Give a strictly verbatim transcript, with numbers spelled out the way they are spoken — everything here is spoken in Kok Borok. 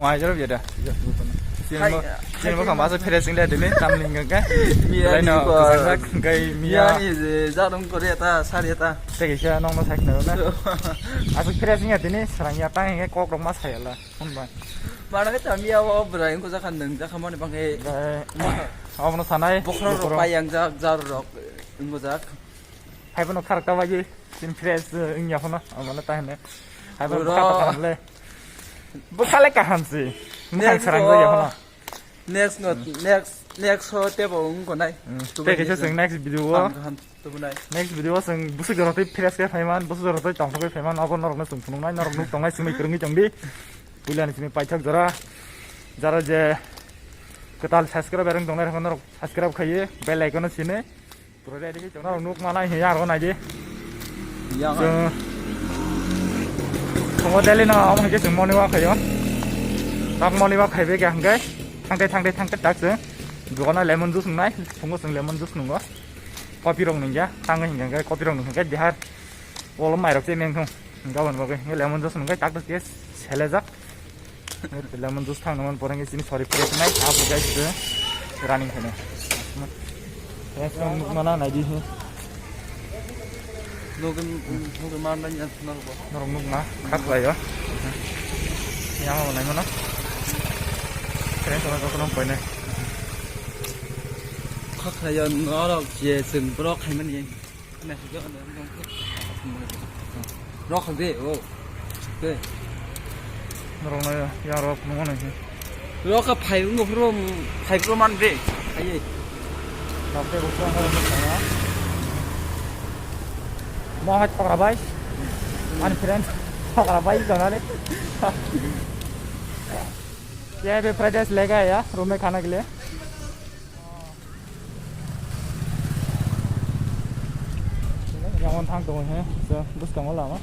Mai jaro biya da. Hai. Chini bo kama se phere sing le dini tam ling ga. Miya ni ko. Gai miya. Miya ni je jarung kore ta sari ta. Te kisa nong no sak na na. Asuk phere sing ya dini sarang ya tang he kok rok ma sayala. Hon ba. Mana ke tam ya o bra ko jakhan nang jakha mani bang he. Obono sanai. Bokhorok rok pai yang jak jar rok ingo jak. Hai bono kharok ta bai. Chini phere sing ya hono. Amana ta hene. Hai bono kharok ta le. Bo sale kaham si. Mukhang sarang jaya hono. Next no, next, next ho tebo wng gonai. Tei kaisa chwng next video o. Kaham tubunai. Next video o chwng busuk jorok tei fresh khe phaiman, busuk jorok tei tongthok khe phaiman, abo norok no chwng phunuknai, norok nuk tongnai, swngwi kwrwngwi tongdi. Puilani simi paithak jora. Jara je kwtal subscribe rwng tongnai rokno norok subscribe khaiwi bell icon o sini. Pura ready khe chwng norok nuk manai hiya aro naidi. Yang. Chwng phungo daily no omo hinkhe chwng morning walk khaio. Tak morning walk khaibai khe hinkhe thangtai thangtai thangtai tak chwng. Dogano lemon juice nwngnai, phungo chwng lemon juice nwngo. Coffee rok nungya, tangwi hinkhe coffee rok nungkhe bihar. Olo mairok se meng thung. Gabon bagwi lemon juice nungkhe tak tak khe selejak. Lemon juice thang naman porang sini sorry pore nai abo guys running khaina. Guys, nung nuk mana nai di. Nugin nugin man dan yan sunar bo. Norok nuk ma khat lai yo. Yang abo nai mana. Keren sama kau kenapa ini? Khat lai yo norok je sing bro khai mani. Rok de o. De. Norok na ya rok nung na. Rok ka phai ung phro phai phro man de. Ai. Rok de ko na. Mo hai thok rabai. Ani friend thok rabai jana de. Ye be Fridays lega ya room mein khana ke liye. Yang thang tongo he, so, bwskango lama.